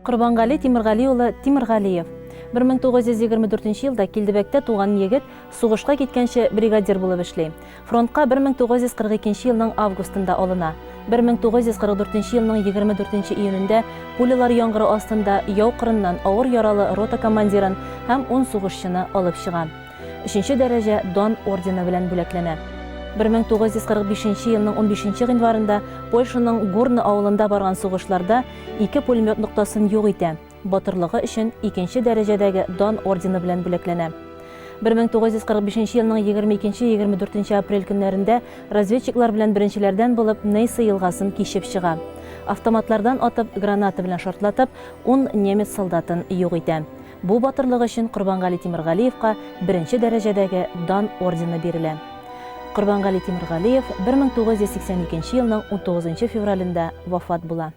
Корбангали Тимергали улы Тимергалиев. 1924 елда Килдебәктә туган егет сугышка киткәнче бригадир булып эшли. Фронтка 1942 елның августында алына. 1944 елның 24 июнендә пулялар яңгыры астында яу кырыннан авыр яралы рота командирын һәм ун сугышчыны алып чыга. Өченче дәрәҗә Дан ордены белән бүләкләнә. 1945 елның 15 гыйнварында Польшаның Гурны авылында барган сугышларда ике пулемет ноктасын юк итә, батырлыгы өчен икенче дәрәҗәдәге Дан ордены белән бүләкләнә. 1945 елның 22-24 апрель көннәрендә разведчиклар белән беренчеләрдән булып Нейса елгасын кичеп чыга. Автоматлардан атып, граната белән шартлатып, ун немец солдатын юк итә. Бу батырлыгы өчен Корбангали Тимергалиевка беренче дәрәҗәдәге Дан ордены бирелә. Корбангали Тимергалиев 1982 елның 19 февралендә вафат була.